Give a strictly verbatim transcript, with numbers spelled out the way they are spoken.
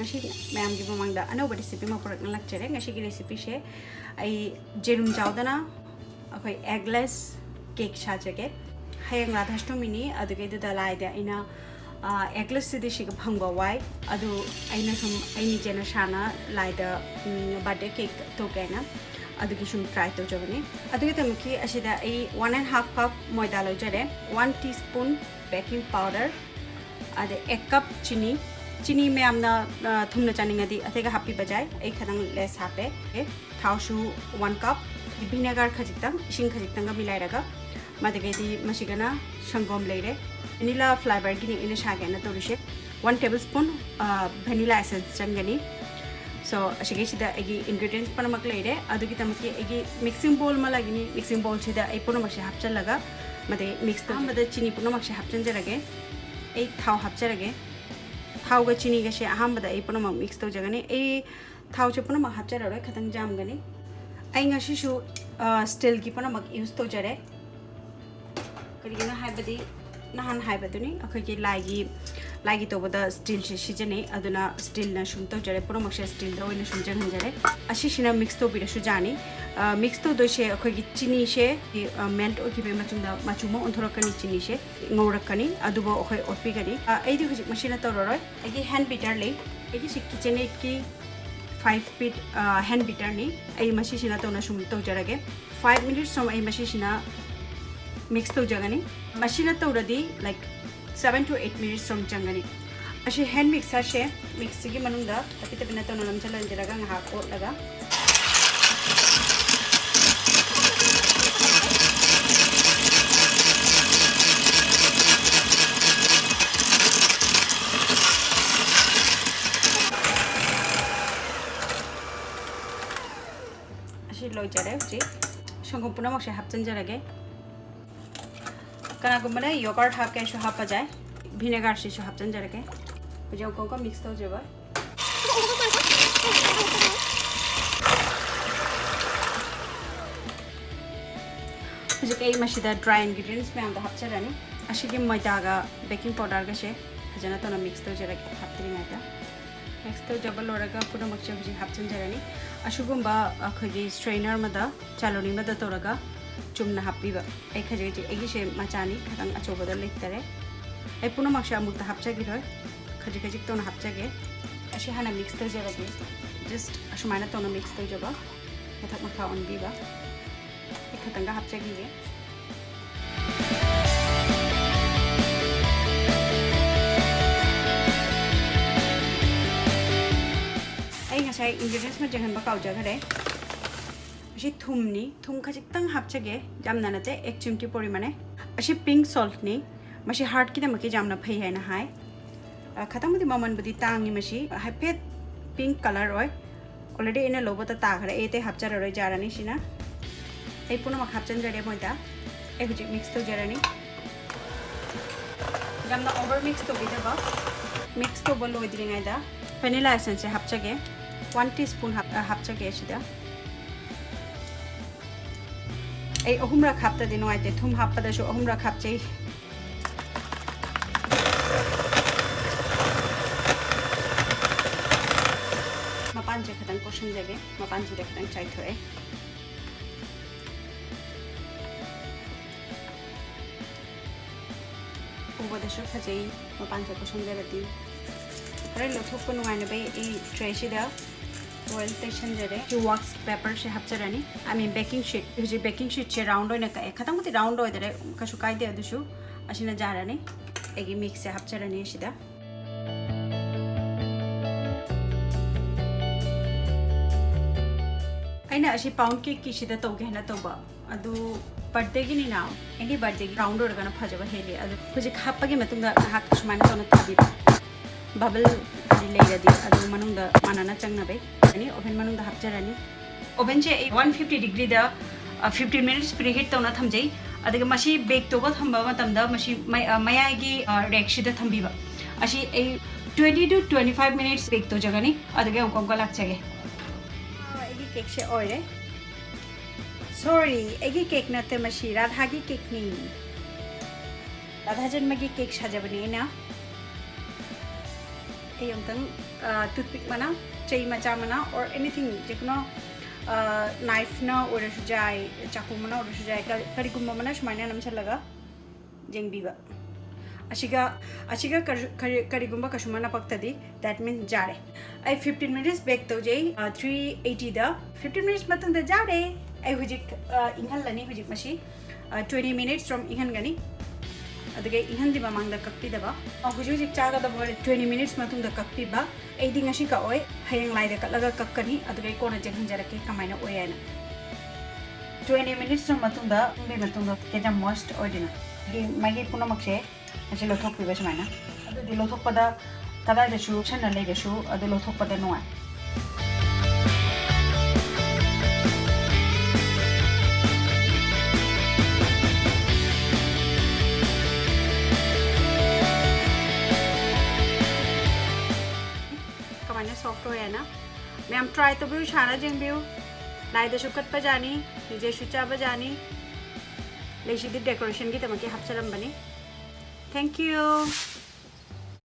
ꯉꯁꯤ ꯃꯌꯥꯝꯒꯤ ꯃꯃꯥꯡꯗ ꯑꯅꯧꯕ recipe ꯑꯃ ꯄꯨꯔꯛꯅ ꯂꯥꯛꯆꯔꯦ꯫ ꯉꯁꯤꯒꯤ recipeꯁꯦ ꯑꯩ ꯖꯦꯔꯨꯝ ꯆꯥꯎꯗꯅ ꯑꯩꯈꯣꯏ eggless cake ꯁꯥꯖꯒꯦ꯫ ꯍꯌꯦꯡ ꯔꯥꯙꯥꯁ꯭ꯇꯣꯃꯤꯅꯤ, ꯑꯗꯨꯒꯤꯗꯨꯗ ꯂꯥꯏꯗ ꯑꯩꯅ ꯑꯦꯒꯂꯦꯁꯁꯤꯗꯤ ꯁꯤꯒ ꯐꯪꯕ ꯋꯥꯏ, ꯑꯗꯨ ꯑꯩꯅ ꯁꯨꯝ ꯑꯩ ꯅꯤꯖꯦꯅ ꯁꯥꯅ ꯂꯥꯏꯗ ꯕꯥꯔꯗꯦ ꯀꯦꯛ ꯇꯧꯒꯦ ꯍꯥꯏꯅ ꯑꯗꯨꯒꯤ ꯁꯨꯝ ꯇ꯭ꯔꯥꯏ ꯇꯧꯖꯕꯅꯤ꯫ ꯑꯗꯨꯒꯤꯗꯃꯛꯀꯤ ꯑꯁꯤꯗ ꯑꯩ one and half cup ꯃꯣꯏꯗꯥ ꯂꯧꯖꯔꯦ, one teaspoon baking powder, ꯑꯗꯩ egg cup ꯆꯤꯅꯤ꯫ ꯆꯤꯅꯤ ꯃꯌꯥꯝꯅ ꯊꯨꯝꯅ ꯆꯥꯅꯤꯡꯉꯗꯤ ꯑꯇꯩꯒ ꯍꯥꯞꯄꯤꯕ ꯌꯥꯏ, ꯑꯩ ꯈꯤꯇꯪ ꯂꯦꯁ ꯍꯥꯞꯄꯦ꯫ ꯊꯥꯎꯁꯨ one cup, vinegar ꯈꯖꯤꯛꯇꯪ, ꯏꯁꯤꯡ ꯈꯖꯤꯛꯇꯪꯒ ꯃꯤꯂꯥꯏꯔꯒ, ꯃꯗꯨꯗꯒꯤꯗꯤ ꯃꯁꯤꯒꯅ ꯁꯪꯒꯣꯝ ꯂꯩꯔꯦ꯫ Vanilla flavourꯒꯤꯅꯤ ꯑꯩꯅ ꯁꯥꯒꯦꯅ ꯇꯧꯔꯤꯁꯦ꯫ One tablespoon vanilla essence ꯆꯪꯒꯅꯤ꯫ So ꯑꯁꯤꯒꯤꯁꯤꯗ ꯑꯩꯒꯤ ingredients ꯄꯨꯝꯅꯃꯛ ꯂꯩꯔꯦ꯫ ꯑꯗꯨꯒꯤꯗꯃꯛꯀꯤ ꯑꯩꯒꯤ mixing bowl ꯑꯃ ꯂꯩꯒꯅꯤ꯫ Mixing bowlꯁꯤꯗ ꯑꯩ ꯄꯨꯝꯅꯃꯛꯁꯦ ꯍꯥꯞꯆꯤꯜꯂꯒ ꯃꯗꯩ ꯃꯤꯛꯁ ꯇꯧ ꯑꯍꯥꯟꯕꯗ ꯆꯤꯅꯤ ꯄꯨꯝꯅꯃꯛꯁꯦ ꯍꯥꯞꯆꯤꯟꯖꯔꯒꯦ꯫ ꯑꯩ ꯊꯥꯎ ꯍꯥꯞꯆꯔꯒꯦ꯫ ꯊꯥꯎꯒ ꯆꯤꯅꯤꯒꯁꯦ ꯑꯍꯥꯟꯕꯗ ꯑꯩ ꯄꯨꯝꯅꯃꯛ ꯃꯤꯛꯁ ꯇꯧꯖꯒꯅꯤ꯫ ꯑꯩ ꯊꯥꯎꯁꯦ ꯄꯨꯝꯅꯃꯛ ꯍꯥꯞꯆꯔꯔꯣꯏ, ꯈꯤꯇꯪ ꯌꯥꯝꯒꯅꯤ꯫ ꯑꯩ ꯉꯁꯤꯁꯨ ꯁ꯭ꯇꯤꯜꯒꯤ ꯄꯨꯝꯅꯃꯛ ꯌꯨꯁ ꯇꯧꯖꯔꯦ꯫ ꯀꯔꯤꯒꯤꯅꯣ ꯍꯥꯏꯕꯗꯤ ꯅꯍꯥꯟ ꯍꯥꯏꯕꯗꯨꯅꯤ, ꯑꯩꯈꯣꯏꯒꯤ ꯂꯥꯏꯒꯤ ꯂꯥꯏꯒꯤ ꯇꯧꯕꯗ ꯁ꯭ꯇꯤꯜꯁꯦ ꯁꯤꯖꯤꯟꯅꯩ, ꯑꯗꯨꯅ ꯁ꯭ꯇꯤꯜꯅ ꯁꯨꯝ ꯇꯧꯖꯔꯦ, ꯄꯨꯝꯅꯃꯛꯁꯦ ꯁ꯭ꯇꯤꯜꯗ ꯑꯣꯏꯅ ꯁꯨꯝ ꯆꯪꯍꯟꯖꯔꯦ꯫ ꯑꯁꯤꯁꯤꯅ ꯃꯤꯛꯁ ꯇꯧꯕꯤꯔꯁꯨ ꯌꯥꯅꯤ꯫ ꯃꯤꯛꯁ ꯇꯧꯗꯣꯏꯁꯦ ꯑꯩꯈꯣꯏꯒꯤ ꯆꯤꯅꯤꯁꯦ ꯃꯦꯜꯠ ꯑꯣꯏꯈꯤꯕꯒꯤ ꯃꯇꯨꯡꯗ ꯃꯆꯨ ꯑꯃ ꯑꯣꯟꯊꯣꯔꯛꯀꯅꯤ, ꯆꯤꯅꯤꯁꯦ ꯉꯧꯔꯛꯀꯅꯤ, ꯑꯗꯨꯕꯨ ꯑꯩꯈꯣꯏ ꯑꯣꯠꯄꯤꯒꯅꯤ꯫ ꯑꯩꯗꯤ ꯍꯧꯖꯤꯛ ꯃꯁꯤꯅ ꯇꯧꯔꯔꯣꯏ꯫ ꯑꯩꯒꯤ ꯍꯦꯟ ꯕꯤꯇꯔ ꯂꯩ, ꯑꯩꯒꯤꯁꯤ ꯀꯤꯆꯟ ꯑꯦꯠꯀꯤ five feet hand beaterꯅꯤ꯫ ꯑꯩ ꯃꯁꯤꯁꯤꯅ ꯇꯧꯅ ꯁꯨꯝ ꯇꯧꯖꯔꯒꯦ꯫ Five minutes ꯁꯨꯝ ꯑꯩ ꯃꯁꯤꯁꯤꯅ ꯃꯤꯛꯁ ꯇꯧꯖꯒꯅꯤ꯫ ꯃꯁꯤꯅ ꯇꯧꯔꯗꯤ like seven to eight minutes ꯁꯨꯝ ꯆꯪꯒꯅꯤ꯫ ꯑꯁꯤ ꯍꯦꯟ ꯃꯤꯛꯁꯔꯁꯦ ꯃꯤꯛꯁꯤꯒꯤ ꯃꯅꯨꯡꯗ ꯇꯞꯄꯤ ꯇꯞꯄꯤꯅ ꯇꯧꯅ ꯅꯝꯁꯤꯜꯍꯟꯖꯔꯒ ꯉꯥꯏꯍꯥꯛ ꯑꯣꯠꯂꯒ ꯑꯁꯤ ꯂꯣꯏꯖꯔꯦ꯫ ꯍꯧꯖꯤꯛ ꯁꯪꯒꯣꯝ ꯄꯨꯝꯅꯃꯛꯁꯦ ꯍꯥꯞꯆꯤꯟꯖꯔꯒꯦ꯫ ꯀꯅꯥꯒꯨꯝꯕꯅ ꯌꯣꯒꯔꯠ ꯍꯥꯞꯀꯦꯁꯨ ꯍꯥꯞꯄ ꯌꯥꯏ꯫ ꯚꯤꯅꯦꯒꯔꯁꯤꯁꯨ ꯍꯥꯞꯆꯤꯟꯖꯔꯒꯦ꯫ ꯍꯧꯖꯤꯛ ꯑꯃꯨꯛꯀ ꯃꯤꯛꯁ ꯇꯧꯖꯕ꯫ ꯍꯧꯖꯤꯛ ꯑꯩ ꯃꯁꯤꯗ ꯗ꯭ꯔꯥꯏ ꯏꯟꯒ꯭ꯔꯤꯗꯤꯌꯦꯟꯁ ꯃꯌꯥꯝꯗꯣ ꯍꯥꯞꯆꯔꯅꯤ꯫ ꯑꯁꯤꯒꯤ ꯃꯣꯏꯗꯥꯒ ꯕꯦꯀꯤꯡ ꯄꯥꯎꯗꯔꯒꯁꯦ ꯐꯖꯅ ꯇꯧꯅ ꯃꯤꯛꯁ ꯇꯧꯖꯔꯒꯦ ꯍꯥꯞꯇ꯭ꯔꯤꯉꯩꯗ꯫ Mix ꯇꯧꯖꯕ ꯂꯣꯏꯔꯒ ꯄꯨꯝꯅꯃꯛꯁꯦ ꯍꯧꯖꯤꯛ ꯍꯥꯞꯆꯤꯟꯖꯔꯅꯤ꯫ ꯑꯁꯤꯒꯨꯝꯕ ꯑꯩꯈꯣꯏꯒꯤ strainer ꯑꯃꯗ, ꯆꯥꯂꯣꯅꯤ ꯑꯃꯗ ꯇꯧꯔꯒ ꯆꯨꯝꯅ ꯍꯥꯞꯄꯤꯕ꯫ ꯑꯩ ꯈꯖꯤꯛ ꯈꯖꯤꯛ, ꯑꯩꯒꯤꯁꯦ ꯃꯆꯥꯅꯤ, ꯈꯤꯇꯪ ꯑꯆꯧꯕꯗ ꯂꯩꯇꯔꯦ꯫ ꯑꯩ ꯄꯨꯝꯅꯃꯛꯁꯦ ꯑꯃꯨꯛꯇ ꯍꯥꯞꯆꯈꯤꯔꯣꯏ, ꯈꯖꯤꯛ ꯈꯖꯤꯛ ꯇꯧꯅ ꯍꯥꯞꯆꯒꯦ꯫ ꯑꯁꯤ ꯍꯥꯟꯅ mix ꯇꯧꯖꯔꯒꯦ꯫ Just ꯑꯁꯨꯃꯥꯏꯅ ꯇꯧꯅ mix ꯇꯧꯖꯕ, ꯃꯊꯛ ꯃꯈꯥ ꯑꯣꯟꯕꯤꯕ꯫ ꯑꯩ ꯈꯤꯇꯪꯒ ꯍꯥꯞꯆꯈꯤꯒꯦ꯫ ꯑꯩ ꯉꯁꯥꯏ ingredients ꯃꯆꯦꯠ ꯍꯟꯕ ꯀꯥꯎꯖꯈꯔꯦ꯫ ꯑꯁꯤ ꯊꯨꯝꯅꯤ, ꯊꯨꯝ ꯈꯖꯤꯛꯇꯪ ꯍꯥꯞꯆꯒꯦ, ꯌꯥꯝꯅ ꯅꯠꯇꯦ, एक चिमटी ꯄꯣꯔꯤꯃꯥꯅꯦ꯫ ꯑꯁꯤ pink saltꯅꯤ, ꯃꯁꯤ heartꯀꯤꯗꯃꯛꯀꯤ ꯌꯥꯝꯅ ꯐꯩ ꯍꯥꯏꯅ ꯍꯥꯏ꯫ ꯑ, ꯈꯇꯪꯕꯨꯗꯤ ꯃꯃꯜꯕꯨꯗꯤ ꯇꯥꯡꯉꯤ ꯃꯁꯤ, ꯍꯥꯏꯐꯦꯠ pink colour ꯑꯣꯏ꯫ Already ꯑꯩꯅ ꯂꯧꯕꯗ ꯇꯥꯈ꯭ꯔꯦ, ꯑꯩ ꯑꯇꯩ ꯍꯥꯞꯆꯔꯔꯣꯏ, ꯖꯥꯔ ꯑꯅꯤꯁꯤꯅ꯫ ꯑꯩ ꯄꯨꯝꯅꯃꯛ ꯍꯥꯞꯆꯤꯟꯖꯔꯦ ꯃꯣꯏꯗ꯫ ꯑꯩ ꯍꯧꯖꯤꯛ mix ꯇꯧꯖꯔꯅꯤ꯫ ꯌꯥꯝꯅ over mix ꯇꯧꯕꯤꯗꯕ꯫ Mix ꯇꯧꯕ ꯂꯣꯏꯗ꯭ꯔꯤꯉꯩꯗ vanilla essenceꯁꯦ ꯍꯥꯞꯆꯒꯦ꯫ One teaspoon ꯍꯥꯞ-, ꯑ, ꯍꯥꯞꯆꯒꯦ ꯁꯤꯗ꯫ ꯑꯩ ꯑꯍꯨꯝꯔꯛ ꯍꯥꯞꯇꯗꯤ ꯅꯨꯡꯉꯥꯏꯇꯦ, ꯊꯨꯝ ꯍꯥꯞꯄꯗꯁꯨ ꯑꯍꯨꯝꯔꯛ ꯍꯥꯞꯆꯩ꯫ ꯃꯄꯥꯟꯁꯦ ꯈꯤꯇꯪ ꯀꯣꯠꯁꯟꯖꯒꯦ, ꯃꯄꯥꯟꯁꯤꯗ ꯈꯤꯇꯪ ꯆꯥꯏꯊꯣꯛꯑꯦ꯫ ꯎꯕꯗꯁꯨ ꯐꯖꯩ, ꯃꯄꯥꯟꯁꯦ ꯀꯣꯠꯁꯟꯖꯔꯗꯤ꯫ ꯍꯣꯔꯦꯟ ꯂꯧꯊꯣꯛꯄ ꯅꯨꯡꯉꯥꯏꯅꯕ ꯑꯩ tray ꯁꯤꯗ oil ꯇꯩꯁꯟꯖꯔꯦ꯫ ꯁꯤ wax paperꯁꯦ ꯍꯥꯞꯆꯔꯅꯤ, I mean baking sheet꯫ ꯍꯧꯖꯤꯛ baking sheetꯁꯦ round ꯑꯣꯏꯅ ꯀꯛꯑꯦ, ꯈꯤꯇꯪꯕꯨꯗꯤ round ꯑꯣꯏꯗꯔꯦ, ꯀꯩꯁꯨ ꯀꯥꯏꯗꯦ, ꯑꯗꯨꯁꯨ ꯑꯁꯤꯅ ꯌꯥꯔꯅꯤ꯫ ꯑꯩꯒꯤ mixꯁꯦ ꯍꯥꯞꯆꯔꯅꯤ ꯑꯁꯤꯗ꯫ ꯑꯩꯅ ꯑꯁꯤ pound cakeꯀꯤ ꯁꯤꯗ ꯇꯧꯒꯦ ꯍꯥꯏꯅ ꯇꯧꯕ, ꯑꯗꯨ birthdayꯒꯤꯅꯤꯅ, ꯑꯩꯒꯤ birthdayꯒꯤ round ꯑꯣꯏꯔꯒꯅ ꯐꯖꯕ ꯍꯦꯜꯂꯤ꯫ ꯑꯗꯨ ꯍꯧꯖꯤꯛ ꯍꯥꯞꯄꯒꯤ ꯃꯇꯨꯡꯗ ꯉꯥꯏꯍꯥꯛ ꯁꯨꯃꯥꯏꯅ ꯇꯧꯅ ꯊꯥꯕꯤꯕ, bubble ꯍꯥꯏꯗꯤ ꯂꯩꯔꯗꯤ ꯑꯗꯨ ꯃꯅꯨꯡꯗ ꯃꯥꯟꯅꯅ ꯆꯪꯅꯕꯩ꯫ ꯑꯅꯤ oven ꯃꯅꯨꯡꯗ ꯍꯥꯞꯆꯔꯅꯤ꯫ Ovenꯁꯦ ꯑꯩ one fifty degreeꯗ, ꯑ, fifteen minutes preheat ꯇꯧꯅ ꯊꯝꯖꯩ꯫ ꯑꯗꯨꯒ ꯃꯁꯤ bake ꯇꯧꯕ ꯊꯝꯕ ꯃꯇꯝꯗ ꯃꯁꯤ ꯃꯩ-, ꯑ, ꯃꯌꯥꯏꯒꯤ, ꯑ, rackꯁꯤꯗ ꯊꯝꯕꯤꯕ꯫ ꯑꯁꯤ ꯑꯩ twenty to twenty five minutes bake ꯇꯧꯖꯒꯅꯤ꯫ ꯑꯗꯨꯒ ꯑꯃꯨꯛꯀ ꯑꯃꯨꯛꯀ ꯂꯥꯛꯆꯒꯦ꯫ ꯑ, ꯑꯩꯒꯤ cakeꯁꯦ ꯑꯣꯏꯔꯦ꯫ Sorry, ꯑꯩꯒꯤ cake ꯅꯠꯇꯦ, ꯃꯁꯤ ꯔꯥꯙꯥꯒꯤ cakeꯅꯤ꯫ ꯔꯥꯙꯥ ꯖꯟꯃꯒꯤ cake ꯁꯥꯖꯕꯅꯦ ꯑꯩꯅ꯫ ꯑꯩ ꯑꯃꯨꯛꯇꯪ ꯇꯨꯠꯄꯤꯛ ꯃꯅ, ꯆꯩ ꯃꯆꯥ ꯃꯅ, or anything, ꯖꯤꯀꯨꯅꯣ, ꯅꯥꯏꯐꯅ ꯑꯣꯏꯔꯁꯨ ꯌꯥꯏ, ꯆꯥꯀꯨ ꯃꯅ ꯑꯣꯏꯔꯁꯨ ꯌꯥꯏ, ꯀꯔꯤꯒꯨꯝꯕ ꯃꯅ ꯁꯨꯃꯥꯏꯅ ꯅꯝꯁꯤꯜꯂꯒ ꯌꯦꯡꯕꯤꯕ꯫ ꯑꯁꯤꯒ ꯑꯁꯤꯒ ꯀꯔꯤꯒꯨꯝꯕ ꯀꯁꯨꯃꯅ ꯄꯛꯇꯗꯤ, that means ꯌꯥꯔꯦ꯫ ꯑꯩ fifteen minutes bake ꯇꯧꯖꯩ, three eighty ꯗ꯫ Fifteen minutes ꯃꯇꯨꯡꯗ ꯌꯥꯔꯦ꯫ ꯑꯩ ꯍꯧꯖꯤꯛ ꯏꯪꯍꯜꯂꯅꯤ꯫ ꯍꯧꯖꯤꯛ ꯃꯁꯤ twenty minutes ꯔꯣꯝ ꯏꯪꯍꯟꯒꯅꯤ꯫ ꯑꯗꯨꯒ ꯏꯪꯍꯟꯗꯤ ꯃꯃꯥꯡꯗ ꯀꯛꯄꯤꯗꯕ꯫ ꯍꯧꯖꯤꯛ ꯍꯧꯖꯤꯛ ꯆꯥꯒꯗꯕ ꯑꯣꯏꯔꯦ꯫ Twenty minutes ꯃꯇꯨꯡꯗ ꯀꯛꯄꯤꯕ꯫ ꯑꯩꯗꯤ ꯉꯁꯤ ꯀꯛꯑꯣꯏ, ꯍꯌꯦꯡ ꯂꯥꯏꯗ ꯀꯠꯂꯒ ꯀꯛꯀꯅꯤ꯫ ꯑꯗꯨꯒ ꯑꯩ ꯀꯣꯟꯅ ꯆꯦꯛꯍꯟꯖꯔꯛꯀꯦ ꯀꯃꯥꯏꯅ ꯑꯣꯏ ꯍꯥꯏꯅ꯫ Twenty minutes ꯃꯇꯨꯡꯗ, ꯄꯨꯡꯒꯤ ꯃꯇꯨꯡꯗ ꯀꯦꯖꯝ ꯃꯣꯏꯁ ꯑꯣꯏꯗꯣꯏꯅ꯫ ꯃꯥꯒꯤ ꯄꯨꯝꯅꯃꯛꯁꯦ ꯑꯁꯤ ꯂꯧꯊꯣꯛꯄꯤꯕ ꯁꯨꯃꯥꯏꯅ꯫ ꯑꯗꯨꯗꯤ ꯂꯧꯊꯣꯛꯄꯗ ꯀꯗꯥꯏꯗꯁꯨ ꯁꯟꯅ ꯂꯩꯔꯁꯨ ꯑꯗꯨ ꯂꯧꯊꯣꯛꯄꯗ ꯅꯨꯡꯉꯥꯏ꯫ ꯀꯃꯥꯏꯅ ꯁꯣꯐ ꯑꯣꯏ ꯍꯥꯏꯅ꯫ ꯃꯌꯥꯝ ꯇ꯭ꯔꯥꯏ ꯇꯧꯕꯤꯌꯨ, ꯁꯥꯟꯅ ꯌꯦꯡꯕꯤꯌꯨ꯫ ꯂꯥꯏꯗꯁꯨ ꯀꯠꯄ ꯌꯥꯅꯤ, ꯅꯤꯖꯦꯁꯨ ꯆꯥꯕ ꯌꯥꯅꯤ꯫ ꯂꯩꯁꯤꯗꯤ ꯗꯦꯀꯣꯔꯦꯁꯟꯒꯤꯗꯃꯛꯀꯤ ꯍꯥꯞꯆꯔꯝꯕꯅꯤ꯫ Thank you.